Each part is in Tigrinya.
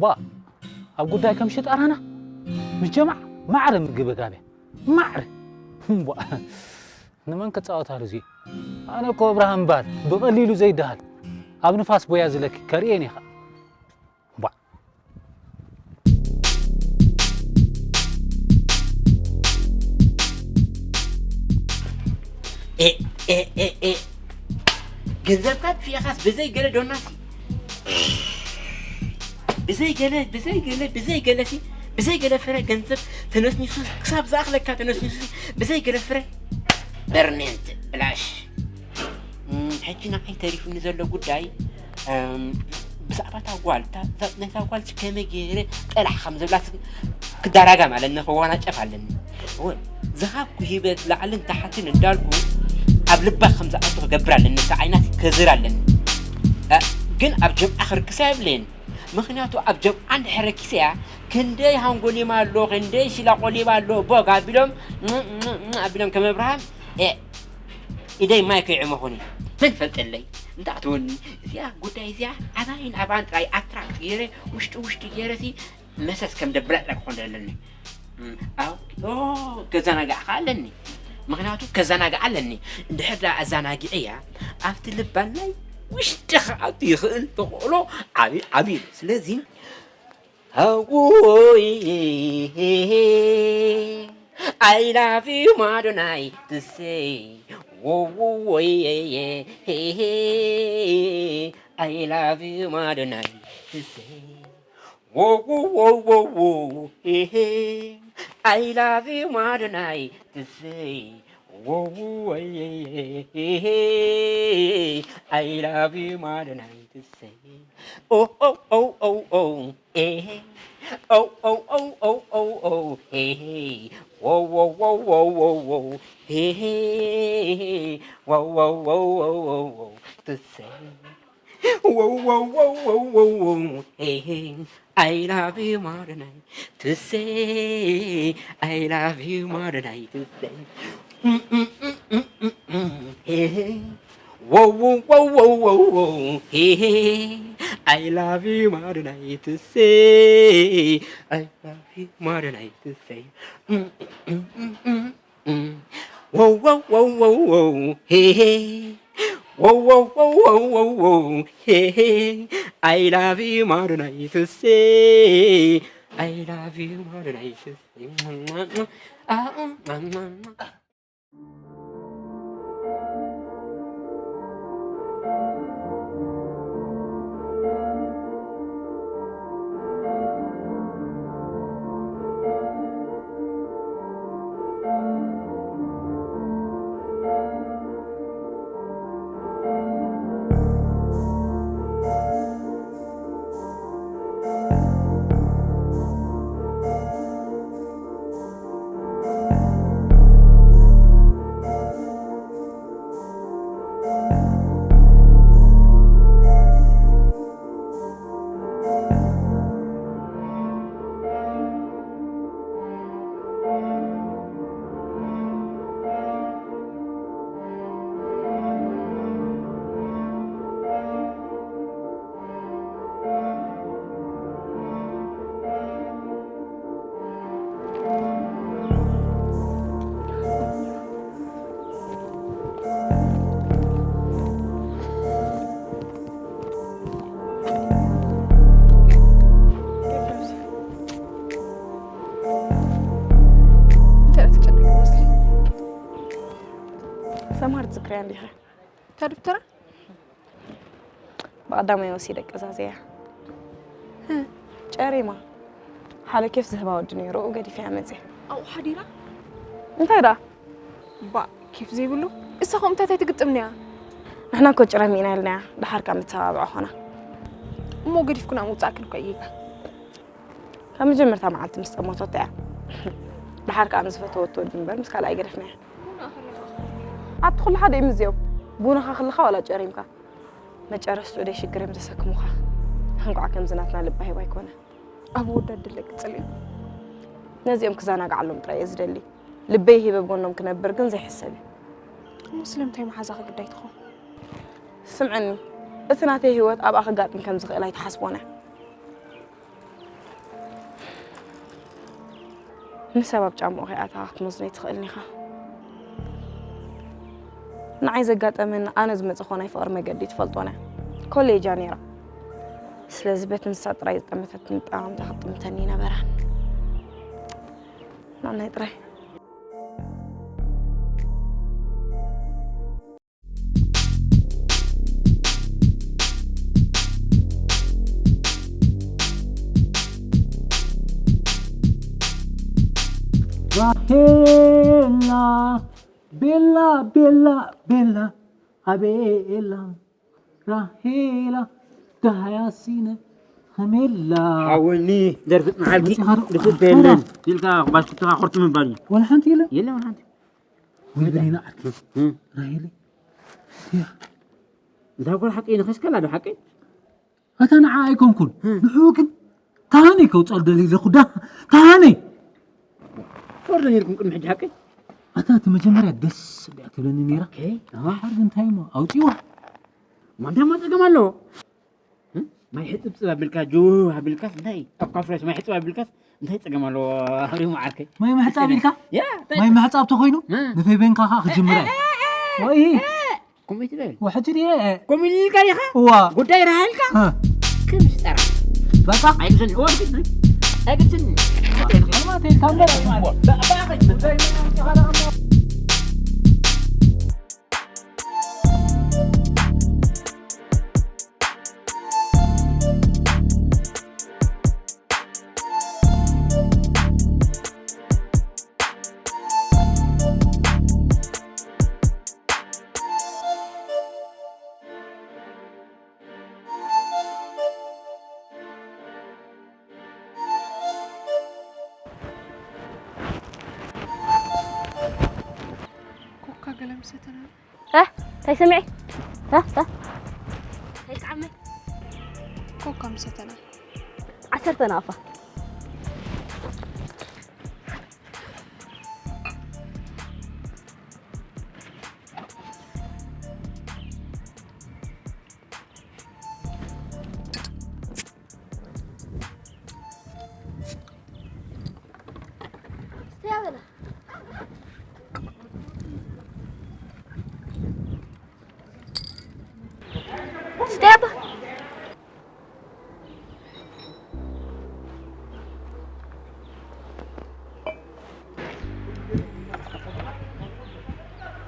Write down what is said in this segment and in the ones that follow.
ዋ፣ ኣብ ጉዳይ ከም ሽጣራና ምስ ጀማዕ ማዕረ ምግበጋብያ። ማዕረ። እምቧ። ንመን ክጻወታሉ እዚ? ኣነ እኮ እብራሂም እምበኣር ብቐሊሉ ዘይደሃል። ኣብ ንፋስ ቦያ ዝለኪ ከርእየን ኢኻ። እምቧ። ኤ፣ ኤ፣ ኤ፣ ኤ። ገንዘብካ ጥፊእኻስ ብዘይ ገለ ዶናሲ? ብዘይ ገለ፣ ብዘይ ገለ፣ ብዘይ ገለሲ፣ ብዘይ ገለ ፍረ ገንዘብ ተነስኒሱ፣ ክሳብ ዝኣኽለካ ተነስኒሱ፣ ብዘይ ገለ ፍረ በርኔንት ብላሽ። እም፣ ሕጂ ንዓይ ተሪፉኒ ዘሎ ጉዳይ፣ እም፣ ብዛዕባ እታ ጓል፣ እታ፣ እታ፣ ናይታ ጓል ከመይ ገይረ ጠላሕ ከም ዝብላ ክዳራጋም ኣለኒ፣ ክወናጨፍ ኣለኒ። እወ፣ ዝሃብኩ ሂበት ላዕልን ታሕትን እንዳልኩ ኣብ ልባ ከም ዝኣቱ ክገብር ኣለኒ፣ እታ ዓይናት ከዝር ኣለኒ። እ፣ ግን ኣብ ጀምዓ ክርክሳ የብለየን። ምኽንያቱ ኣብ ጀምዓ እንድሕር ረኪሰያ፣ ክንደይ ሃንጎሊማ ኣሎ፣ ክንደይ ሽላ ቆሊባ ኣሎ፣ ቦግ ኣቢሎም፣ ም-፣ ም-፣ ም-፣ ኣቢሎም ከም ኣብርሃም፣ ኤ፣ ኢደይ ማይ ከይዕመኹኒ። መን ፈልጠለይ? እንተ ኣተወኒ፣ እዚኣ ጉዳይ እዚኣ ኣባይን ኣባን ጥራይ ኣትራክት ገይረ፣ ውሽጢ ውሽጢ ገይረሲ፣ መሰስ ከም ደብረጥረ ክኾን ኣለኒ። እም፣ ኣው፣ ኦ፣ ከዘናጋዕ ከኣ ኣለኒ። ምኽንያቱ ከዘናጋዕ ኣለኒ። እንድሕር ደኣ ኣዘናጊዐያ፣ ኣብቲ ልባ ናይ ውሽጢ ክኣቱ ይኽእል ተኽእሎ ዓቢ፣ ዓቢ እዩ። ስለዚ፣ ሃውይ፣ I love you ማዶናይ ትሰይ። ዎዎዎይ፣ I love you ማዶናይ ትሰይ። Whoa, whoa, whoa, whoa, whoa, hey, hey. I love you more than I to say. Whoa, whoa, hey, hey, hey, hey, hey. I love you more than I to say. Oh, oh, oh, oh, oh, hey, hey. Oh, oh, oh, oh, oh, oh, hey, hey. Whoa, whoa, whoa, whoa, whoa, whoa, hey, hey, hey, hey. Whoa, whoa, whoa, whoa, whoa, whoa, to say. Whoa, whoa, whoa, whoa, whoa, whoa. Hey, hey. I love you more than I to say. I love you more than I to say. Mm, mm, mm, mm, mm, mm. Hey, hey. Whoa, whoa, whoa, whoa, whoa, whoa. Hey, hey. I love you more than I to say. I love you more than I to say. Mm, mm, mm, mm, mm. Mm. Whoa, whoa, whoa, whoa, whoa, hey, hey. Whoa, whoa, whoa, whoa, whoa, whoa, hey, hey. I love you more than I to say. I love you more than I to say. Mwah, mwah, mwah. Ah, mm, mwah, mwah, mwah. እንታይ ትጨነቂ መስሊ? ሰማር ትዝክርያ እንዲኻ? እታ ደብተራ? ብቐዳማይ ወሲደ ቀዛዝያ። ህ። ጨሪማ። ሓደ ኬፍ ዝህባ ወዲ ነይሩ፣ ኣብኡ ገዲፈያ መፅየ። ኣብኡ ሓዲራ? እንታይ ደኣ? ባእ፣ ኬፍ ዘይብሉ? እሳ ኸ እንታይ እንታይ ትግጥም እያ? ንሕና እኮ ጭረሚ ኢና ኢልናያ፣ ደሓር ከኣ መተባብዒ ኾና። እሞ ገዲፍኩና ምውጻእክን እኮ እዩ። ካብ መጀመርታ መዓልቲ ምስ ጠመቶቶ እያ። ደሓር ከኣ ምስ ዝፈተወቶ ወዲ እምበር ምስ ካልእ ኣይገደፍናያ። ኣቲ ኩሉ ሓደ እዩ ምስዚኦም። ቡንኻ ክልኻ ዋላ ጨሪምካ። መጨረስትኡ ደይ ሽግር እዮም ዘሰክሙኻ። እንቋዕ ከምዚ ናትና ልባ ሂቡ ኣይኮነ። ኣብ ወዳድ ድለ ቅጽል እዩ። ነዚኦም ክዘናግዓሎም ጥራይ እየ ዝደሊ። ልበይ ሂበ ብጎኖም ክነብር ግን ዘይሕሰብ እዩ። እሞ ስለምንታይ መሓዛኺ ግዳይ ትኾን? ስምዕኒ፣ እቲ ናተይ ህይወት ኣብኣ ከጋጥም ከም ዝኽእል ኣይትሓስቦን እያ። ንሰብ ኣብ ጫምኡ ከይኣተኻ ክትመዝኖ ኣይትኽእልን ኢኻ። ንዓይ ዘጋጠመኒ ኣነ ዝመጸኹዎ ናይ ፍቕሪ መገዲ ትፈልጦ ነያ። ኮሌጅ እያ ነይራ። ስለዚ በቲ ንሳ ጥራይ ዝጠመተትኒ ጠማምታ ክትጥምተኒ ኣይነበራን። ናናይ ጥራይ። ራሄላ ቤላ ቤላ ቤላ ኣቤላ ራሄላ ደሃያሲነ ከሜላ ሓወኒ ደርፍጥ መዓልኪ መፂኻ ዶ? ድፍጥ የለን ኢልካ ባሽኩትኻ ኮርት ምባል እዩ ወላ ሓንቲ የለ የለ ወላ ሓንቲ ወይ ብሬና ዓርኪ እም። ራሄለ እዛ ጓል ሓቂ ንኸስከላ ዶ ሓቂ ኣታ ንዓ ኣይኮንኩን ንዑ ግን ካህነይ ከውፅኦ ደሊ ዘለኹ ዳ ካህነይ ፈርዶ ነርኩም ቅድሚ ሕጂ ሓቂ ኣታ እቲ መጀመርያ ደስ እያ ትብለኒ ነይራ ኦኬ ኣሃ ሓር ግን እንታይ እሞ ኣውፅዋ ማንታ ማ ፀገም ኣለዎ እም? ማይ ሕፅብፅብ ኣቢልካ ጅው ኣቢልካስ እንታይ ኣብ ካፍረስ ማይ ሕፅብ ኣቢልካስ እንታይ ፀገም ኣለዎ ሪሙ ዓርከይ ማይ ምሕፃብ ኢልካ ያ ማይ ምሕፃብ ተኮይኑ እ። ንፈይበንካ ከዓ ክጅምር እየ ወይ ከምኡ ትበል ወሕጂ ድየ ከምኡ ኢልካ ኢኻ እዋ ጉዳይ ረሃልካ እ። ከምሽ ጠራ በቃ ኣይግድሰኒ ወርግድ ኣይግድሰኒ ማቴ ታምበር ኮካ ገለ ምሰተና እ እንታይ ሰሚዐ እ እ እንታይ ሰዓመ ኮካ ምሰተና ዓሰርተ ናቕፋ ስተያ በላ ስተያ በ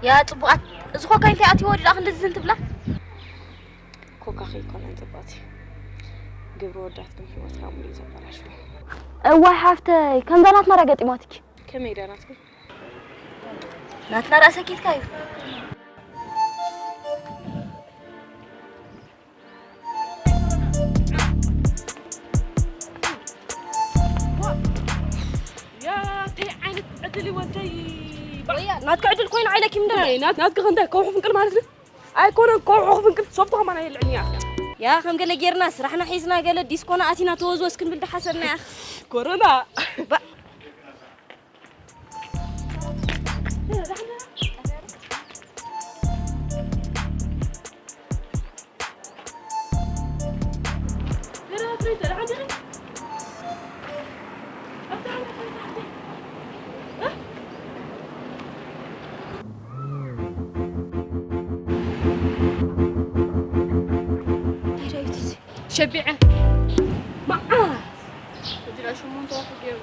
ያ ጽቡቓት እዚ ኮካ ኢልካ ኣትይዎ ድኣ ክንድዚ ዝን ትብላ ኮካ ከይኮነን ጽቡቕቲ ግብሪ ወዳት ግን ህይወትና ሙሉ እዩ ዘበላሽዎ። እዋይ ሓፍተይ ከምዛ ናትና ዳ ገጢማትኪ ከመይ ዳ ናትኩም? ናትና ራእሰ ኪትካ እዩ ያተይ ዓይነት ዕድል ይወደይ ናትካ ዕድል ኮይኑ ዓይለኪ ምንድን ናትካ ክንዳይ ከውሒ ፍንቅል ማለት ነው ኣይኮነን ከውሒ ፍንቅል ሶፍቲ ከማን ኣይልዕን እያ ያ ከም ገለ ጌርና ስራሕና ሒዝና ገለ ዲስኮና ኣቲና ተወዝወዝ ክንብል ድሓሰብና ያ ኮሮና ሸቢዐ መዓ ሕጂ ሸሞንተ ወርሒ ገይሩ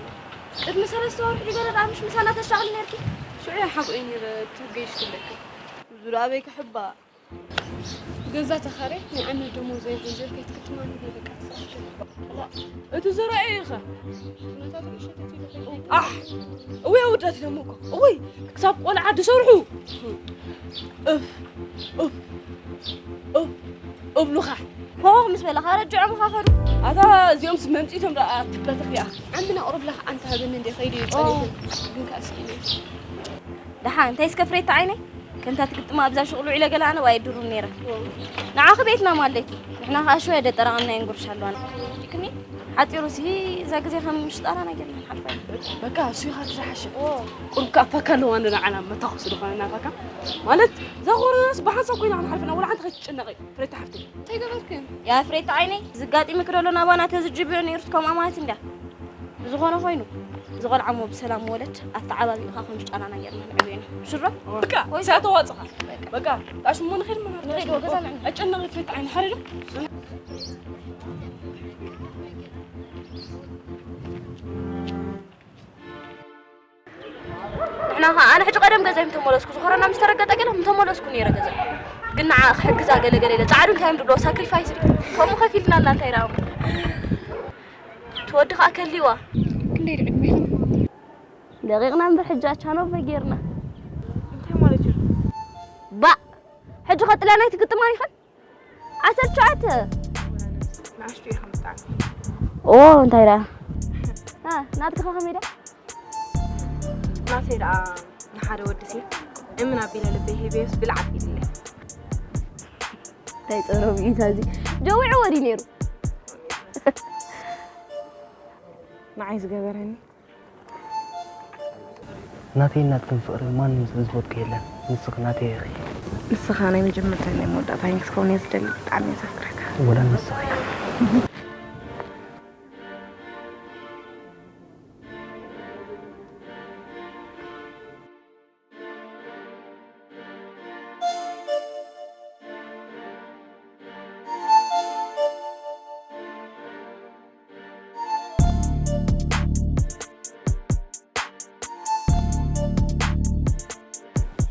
ቅድሚ ሰለስተ ወርሒ ገለ ደኣ ምሽ ምሳና ተሻቕሊ ነርኪ ሽዑ ሓብኦይ ነይረ ትገይሽ ክለኪ ዙር ኣበይ ክሕባ ገዛ ተኻረ ናይ ዓመት ደሞዘይ ገንዘብ ከይትክትማኒ በቃ ትሰርሕ እቲ ዘረኣየ ኢኻ ኣሕ እወይ ኣወዳት ደሞ እኮ እወይ ክሳብ ቆልዓ ዝሰርሑ እፍ እፍ እፍ እብሉኻ ኮኾ ምስ በለኻ ረጅዖም ኻኸዱ ኣታ እዚኦም ስ መምፂቶም ደኣ ትበተኽ እያ ዓምና ቁርብ ለኻ ኣንተ ሃበኒ እንደ ኸይደ ጸኒሑ ግን ከዓ ስኢነ ደሓ እንታይ እስከ ፍሬታ ዓይነይ ከምታ ትግጥማ ኣብዛ ሽቕሉ ዒለ ገለ ኣነ ዋይ ድሩ ነይረ ንዓኺ ቤትና ማለኪ ንሕና ከዓ ሽወ ደጠራቐምና የንጉርሽ ኣለዋና ጅክኒ ሓፂሩ ሲ እዛ ግዜ ከም ሽጣራ ነገር ሓልፋ በቃ እሱ ኢኻ ትዝሓሸ ቁርብ ከዓ ፋካ ኣለዋ ንዓና መታኹሲ ዝኾነና ፋካ ማለት እዛ ኮሮናስ ብሓንሳብ ኮይና ክንሓልፈና ወላ ሓንቲ ከይትጨነቂ ፍሬታ ሓፍተይ እንታይ ገበርክን ያ ፍሬታ ዓይነይ ዝጋጢምክ ደሎ ናባና ተዝጅብዮ ነይሩስ ከምኣ ማለት እንድያ ብዝኾነ ኮይኑ ዝቆልዓ እሞ ብሰላም ወለድ ኣተዓባቢእኻ ከም ዝጫናና ጌርና ንዕብየና። ሽሮ? በቃ፣ ወይ ሳተ ዋጽኻ። በቃ፣ ጣሽ እሞ ንኸይድ መናር ንኸይድ ወገዛ ንዕና። ኣጨነቕ ይፍልጥ ዓይኒ ሓሪሩ። ንሕና ኸዓ ኣነ ሕጂ ቀደም ገዛይ ምተመለስኩ፣ ዝኾረና ምስ ተረገጠ ገለ ምተመለስኩ ነይረ ገዛይ። ግን ንዓ ክሕግዛ ገለ ገለ ኢለ ጻዕሪ እንታይ እዮም ዝብሎ ሳክሪፋይስ ድዩ? ከምኡ ከፊልና ኣላ እንታይ ደኣ እሞ። ትወዲ ኸዓ ከልዋ። ክንደይ ድዕድመ ኢኹም? ደቂቕና እምበር ሕጂ ኣቻኖ በጌርና። እንታይ ማለት እዩ? ባእ! ሕጂ ኸጥልያ ናይ ትግጥማ ኢኽን? ዓሰርተ ትሽዓተ። ንኣሽቱ ኢኹም ብጣዕሚ። ኦ፣ እንታይ ደኣ? አ፣ ናትካ ከመይ ደኣ? ናተይ ደኣ ንሓደ ወዲ ሲ እምን ኣቢለ ልበይ ሂበዮስ ብልዓት ኢልለይ። እንታይ ጸረብ እዩ እዚ? ጀዊዕዎ ድዩ ነይሩ? ንዓይ ዝገበረኒ። ናተይ ናትክን ፍቕሪ ማንም ስለ ዝፈትኩ የለን። ንስኺ ናተይ ኢኺ። ንስኻ ናይ መጀመርታን ናይ መወዳእታን ክትከውን እየ ዝደሊ። ብጣዕሚ እየ ዘፍቅረካ። ወላ ንስኺ።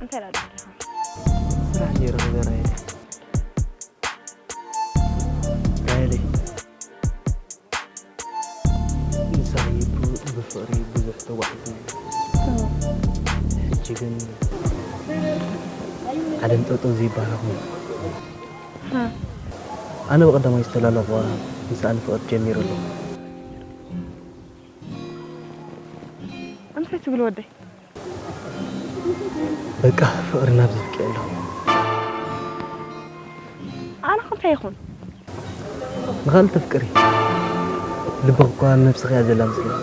እንታይ ደኣ ጌርካ? ስራሕ ጌረ ክገርየለ። ራሄለይ፣ ንስኺ ብ-፣ ብፍቕሪ ብዙሕ ተጓዒዝና ኢና። ሕጂ ግን ዓለም ጠጠው ዘይበሃል ኮይኑ። ኣነ ብቐዳማይ ዝተላለኹዋ ምስኣ ንፍቕሪ ጀሚሩ ኣለኹ። እንታይ ትብል ወደይ? በቃ ፍቕሪ ናብ ዘብቅዕ ኣለኹ። ኣነ ኸ እንታይ ይኹን? ንኻልእ ተፍቅሪ። ልብኺ እኳ ነብስኺ እያ ዘላ ምስለይ።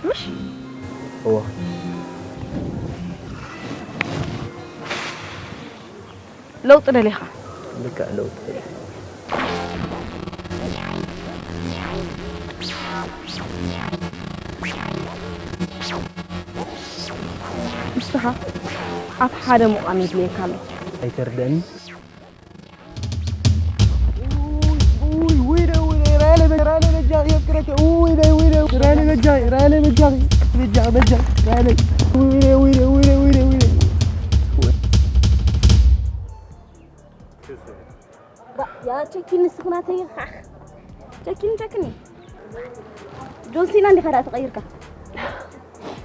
ምሽ? እወ። ለውጢ ደሊኻ? ልክዕ ለውጢ ደሊኻ። ንስኻ ኣብ ሓደ ምቋም የድልየካ ኣሎ። ኣይተርድእኒ። ባ-፣ ያ ቸኪን ንስኽ ናተይ ኻኽ። ቸኪን፣ ቸኪን። ጆን ሲና እንዲኻ ደኣ ተቐይርካ?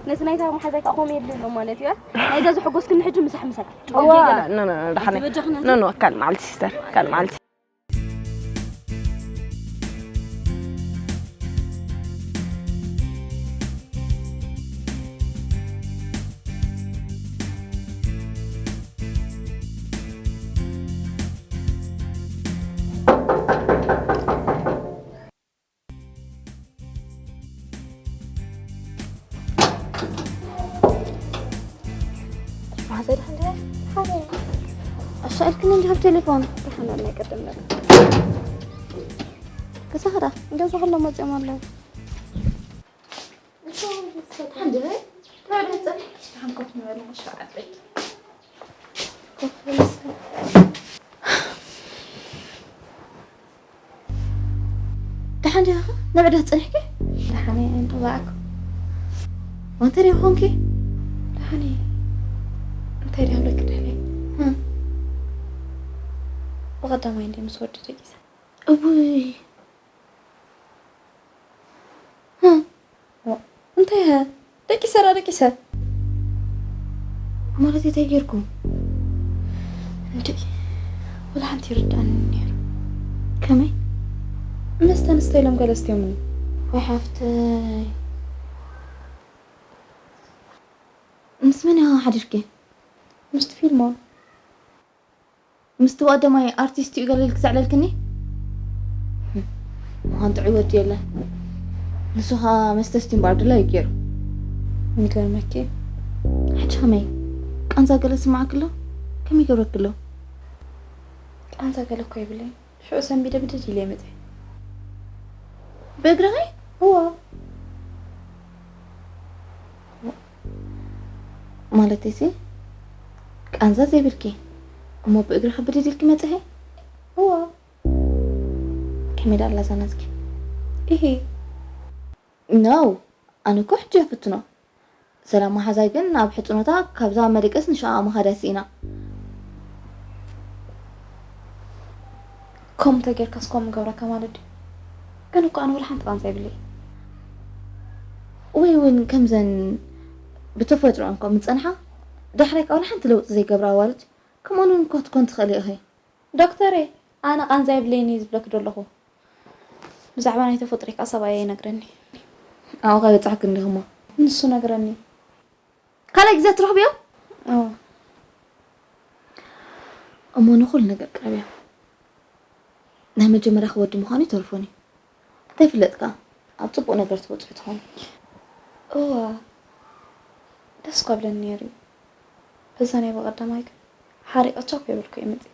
ነቲ ናይታ መሓዛይ ከዓ ከምኡ የድልየሎ ማለት እዩ፣ እ? ናይዛ ዘሐጎስክኒ ሕጂ ምሳሕ፣ ምሳሕ። ዋ፣ ጀጋና። ኖ፣ ኖ፣ ኖ፣ ደሓነይ። በጃኺ ናተይ። ኖ፣ ኖ፣ ካልእ መዓልቲ ሲስተር፣ ካልእ መዓልቲ። ማዘር፣ እንዴ? ሃይ። ኣሻልክኒ እንጂ ኣብ ቴሌፎን። ደሓን ናይ ቀደም ነገር። ክሳራ፣ እንደዛ ከሎ መጽኦም ኣለዉ። ሓንቲ በይ፣ ተባዕዶ ጸኒሕኪ ሽሓን ኮፍ ንበል፣ ሻዓ ዓበይቲ። ኮፍ በል እስከ። ደሓን ዲኻ? ንብዕዳ ጸኒሕኪ? ደሓን እየ፣ ኣይንቕባእኩ። ወንተ ዲኻ ኾንኪ? ደሓን እየ። እንታይ ድያ ብለኪ ደሓን እየ? ህም። ብቐዳማይ እንደ ምስ ወዲ ደቂሰ። እውይ። ህ፣ ዋ፣ እንታይ ሀ? ደቂሰ ዳ ደቂሰ? ማለት እንታይ ጌርኩም? እንዴ፣ ወላ ሓንቲ ይርዳእኒ ነይሩ። ከመይ? መስተ ንስተ ኢሎም ገለ ኣስትዮምኒ። ወይ ሓፍተይ። ምስ መን ኢኻ ሓዲርኪ? ምስቲ ፊልሞን። ምስቲ ብቐደማይ ኣርቲስት እዩ ገለ ኢልኪ ዘዕለልክኒ? ምዃን ጥዑይ ወዲ የለን። ንሱ ኸኣ መስተ ስትዩ እምበኣር ድላዩ ገይሩ። ይገርመኪ። ሕጂ ኸመይ? ቃንዛ ገለ ስምዓኪ ኣሎ? ከመይ ይገብረኪ ኣሎ? ቃንዛ ገለ እኮ የብለይን። ሽዑ ሰንቢደ ብድድ ኢለ እየ መጺአ። ብእግርኺ? እዋ። ማለተይሲ፣ ቃንዛ ዘይብልኪ፣ እሞ ብእግሪ ከብድድ ኢልኪ መጺኺ? እዋ። ከመይ ደኣ ኣላ እዛ ናትኪ? ኢሂ። ኖ፣ ኣነ እኮ ሕጂ እየ ፍትኖ። ሰላም መሓዛይ ግን ኣብ ሕጽኖታ ካብዛ መደቀስ ንሻኣ ምኻዳ ስኢና። ከምኡ እንተጌርካስ ከምኡ ገብረካ ማለት ድዩ? ግን እኮ ኣነ ወላ ሓንቲ ቃንዛ የብለይ። ወይ እውን ከምዘን ብተፈጥሮኣን ከምኡ ዝጸንሓ ዳሕራይ ከኣ ወላ ሓንቲ ለውጢ ዘይገብራ ኣዋልድ ከምኣን እውን ክትኮን ትኽእሊ ኢኺ። ዶክተረይ፣ ኣነ ቃንዛ የብለይን እየ ዝብለኪ ዶ ኣለኹ። ብዛዕባ ናይ ተፈጥሮይ ከኣ ሰብኣየይ ይነግረኒ። ኣብኡ ከበጻሕኪ እንዲኹሞ። ንሱ ነግረኒ። ካልኣይ ግዜ ትረኽብዮ? እዎ። እሞ ንኹሉ ነገር ቅረብዮ። ናይ መጀመርያኺ ወዲ ምዃኑ ይተርፎን እዩ። እንታይ ይፍለጥ ከኣ፣ ኣብ ጽቡቕ ነገር ትበጽሑ ትኾኑ። እዋ፣ ደስ እኳ ብለኒ ነይሩ እዩ። በዛ ናይ ብቐዳማይ ግን ሓሪቐ ቻው ከይበልኩ እየ መጺአ።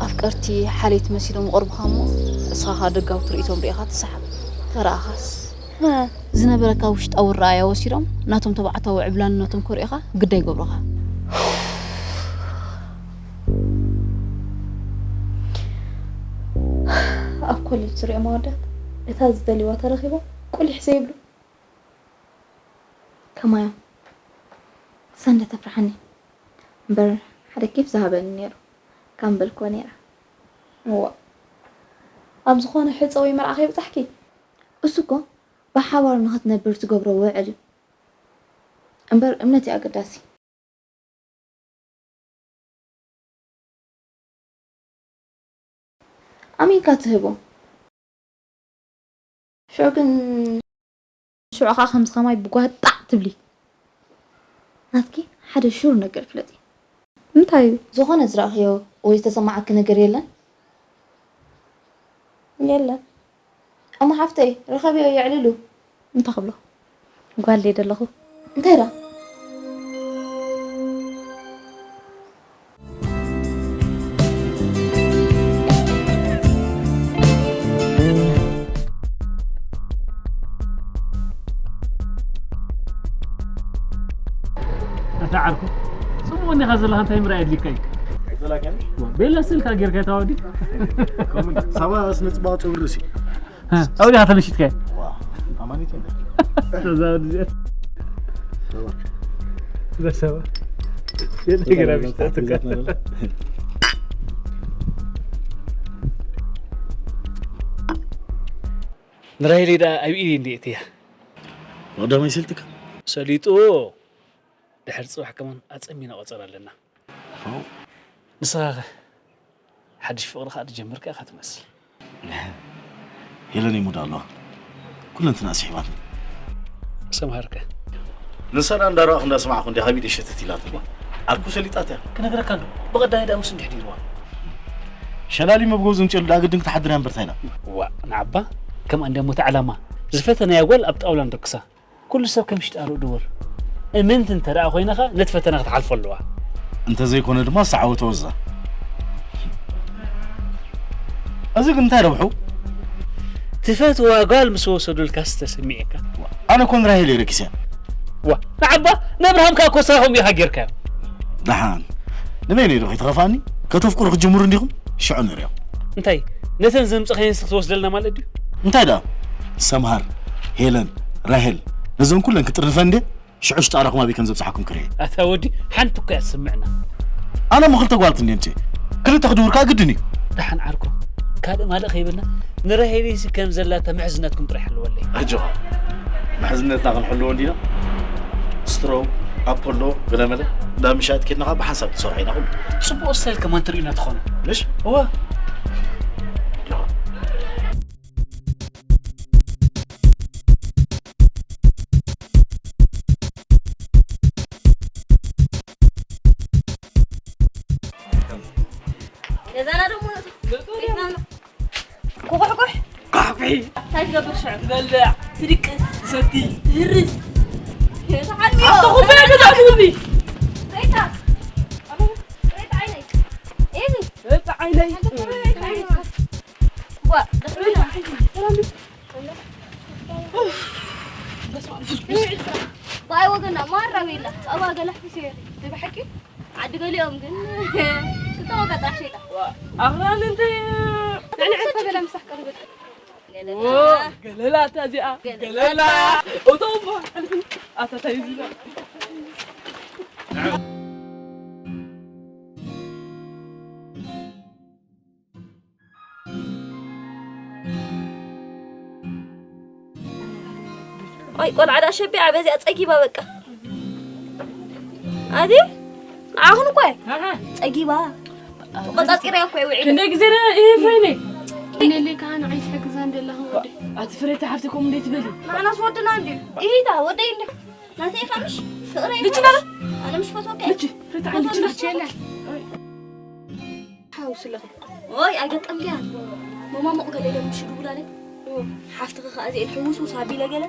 ኣፍቀርቲ ሓልየት መሲሎም ይቐርቡኻ እሞ፣ እስኻ ኸኣ ደጋዊ ትርኢቶም ርኢኻ ትሰሓብ። ተረኣኻስ፣ ዝነበረካ ውሽጣዊ ረኣያ ወሲዶም፣ ናቶም ተባዕታዊ ዕብላልነቶም ከርእዩኻ ግዳይ ይገብሩኻ። ኣብ ኮሌጅ ዝሪኦም ኣወዳት፣ እታ ዝደልይዋ ተረኺቦም ቁሊሕ ዘይብሉ። ከማዮም። ሰንደ ተፍርሓኒ። እምበር ሓደ ኬፍ ዝሃበኒ ነይሩ። ካብ ምበልክዎ ነይረ። እዋእ። ኣብ ዝኾነ ሕጸ ወይ መርዓ ከይበጻሕኪ? እሱ እኮ ብሓባር ንኽትነብር ትገብሮ ውዕል እዩ። እምበር እምነት እዩ ኣገዳሲ። ኣሚንካ ትህቦ። ሽዑ ግን ሽዑ ኸኣ ከምዚ ኸማይ ብጓጣዕ ትብሊ። ናትኪ ሓደ ሹር ነገር ፍለጢ። እንታይ እዩ? ዝኾነ ዝረኣኽዮ ወይ ዝተሰማዓኪ ነገር የለን? የለን። እሞ ሓፍተይ፣ ርኸብዮ የዕልሉ። እንታይ ክብሎ? ጓል ድየ ደለኹ? እንታይ ደኣ? ኣታ ዓርኩ፣ ጽቡቕ እንዲኻ ዘለኻ፣ እንታይ ምርኣይ ኣድልዩካ እዩ? ኣይጸላእካን? ዋ፣ ቤላ ስልካ ጌርካ እታ ወዲ። ከምኡ ሳባ ስነ ጽባቐ ጸጉሪ ርእሲ። እ፣ ኣውዲኻ ተመሽጥካ? ዋ፣ ኣማኒት እንደ። እዛ ወዲ እዚኣ። ሳባ። እዛ ሳባ። የለ ገና ምሽጣ ትካ። ንራሄለይ ደኣ ኣብ ኢደይ እንድየ እትያ። መቕደመይ ሰልጥካ? ሰሊጡ። ድሕሪ ጽባሕ ከማን ኣጸሚና ቆጸራ ኣለና። ኦ። ንስኻ ኸ? ሓድሽ ፍቕሪ ኸኣ ትጀምር ከኣ ኢኻ ትመስል። ሄለነይ ሙድ ኣለዋ። ኩለንትናኣ ስሒባትኒ። ሰምሃር ከ? ንሳ ደኣ እንዳረኣኹ እንዳሰማዕኹ እንድያ ካብ ኢደይ ሸተት ኢላትኒ። ዓርኩ ሰሊጣት እያ። ክነግረካ እንዶ፣ ብቐዳማይ ደኣ ምስ እንድሕዲርዋ። ሸላሊ መብገቡ ዘምጽኤሉ ደኣ ግድን ክትሓድር እያ እምበር እንታይ ኢላ? ዋእ፣ ንዓባ ከምኣ እንድያ ሞት ዕላማ። ዝፈተናያ ጓል ኣብ ጣውላ ንደቅሳ። ኩሉ ሰብ ከም ሽጣሩ ድውር። እምንቲ እንተ ደኣ ኮይንኻ፣ ነቲ ፈተና ክትሓልፎ ኣለዋ። እንተ ዘይኮነ ድማ ዝተዓወተ ወዛ። እዚ ግን እንታይ ረብሑ? ትፈትዋ ጓል ምስ ወሰዱልካስ ተሰሚዑካ? ኣነ እኮ ንራሄል እየ ረኪሰያ። ዋ፣ ንዓባ ንኣብርሃም ከኣ እኮ ስራኹም ኢኻ ጌርካዮ። ደሓን። ንበይነይ ዶ ከይትኸፍኣኒ? ከተፍቅሩ ክትጅምሩ እንዲኹም? ሽዑ ንርእዮ። እንታይ? ነተን ዘምጻኻየንስ ክትወስደልና ማለት ድዩ? እንታይ ደኣ? ሰምሃር፣ ሄለን፣ ራሄል፣ ነዘን ኩለን ክጥርንፈን እንዴ? ሽዑ ሽጣራኹም ኣበይ ከም ዘብጽሓኩም ክርኢ። ኣታ ወዲ፣ ሓንቲ እኮ እያ ትስምዕና። ኣነ እሞ ክልተ ጓልት እንዴ ኣምጽኤ? ክልተ ክድውር ከኣ ግድን እዩ። ደሓን ዓርኮ፣ ካልእ ማልእ ከይበልና፣ ንራሄልሲ ከም ዘላታ ምሕዝነትኩም ጥራሕ ሕልወለይ። ኣጆኻ፣ ምሕዝነትና ክንሕልዎ እንዲና። ስትሮው፣ ኣፖሎ፣ ገለመለ፣ እንዳ ምሻጥ ኬድና ከኣ ብሓንሳብ ትሰርሖ ኢና ኩሉ። ጽቡቕ ስታይል ከማን ትርእዩና ትኾኑ። ምሽ? እወ። ኣጆኻ። ገዛና ደሞ ቤትና ኣሎ። ኩሕኩሕ። ኳዕኩዒ። እንታይ ትገብር ሽዑ? ትበልዕ። ትድቅስ። ትሰቲ። ትህርስ። ተሓልሚ። ኣቶ ኩባያ ገዛ ትብሊ። ሬታ። ሬታ ዓይነይ። ኤዚ። ሬታ ዓይነይ። ብኣይ ወገና ማራ ቤላ ጸባ ገላሕቲ ሴር ብሓቂ ዓዲ ገሊኦም ግን ክተወቀጣ ሸይጣ ኣኽራን እንተ ንዕንዕፈ ገለ ምሳሕ ቀርበት ገለላ እታ እዚኣ ገለላ እቶም ኣታታይ ዝላ ኣይ ቆልዓ ዳ ሸቢዓ በዚኣ ጸጊባ በቃ ኣዲ ንዓኹን እኮ ጸጊባ ተቆጻጺራ እኮ ውዒ ክንደይ ግዜ ይህ ፍሬኔ እኔሌ ከዓ ንዓይ ትሕግዛ እንደላ ወደ ኣቲ ፍሬታ ሓፍቲ ኮም እንዴት ትበሊ ንዓናስ ወድና እንዲ ይሂታ ወደይ እንዲ ናተይ ኢኻ ምሽ ፍቕረይ ልጅ ነረ ኣነ ምሽ ፈትወካ ልጅ ፍሬታ ልጅ ነረ ሓውስ ኣለኹ ኦይ ኣይገጠምክያን መማሙቕ ገለ ኢለ ምሽ ድውላለይ ሓፍትኺ ኸዓ እዚኤን ሕውስውስ ኣቢለ ገለ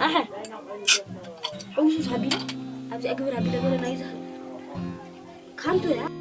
ኣሐ ሕውስውስ ኣቢለ ኣብዚኣ ግብር ኣቢለ ገለ ናይ ዝኽእል ካንቱ እያ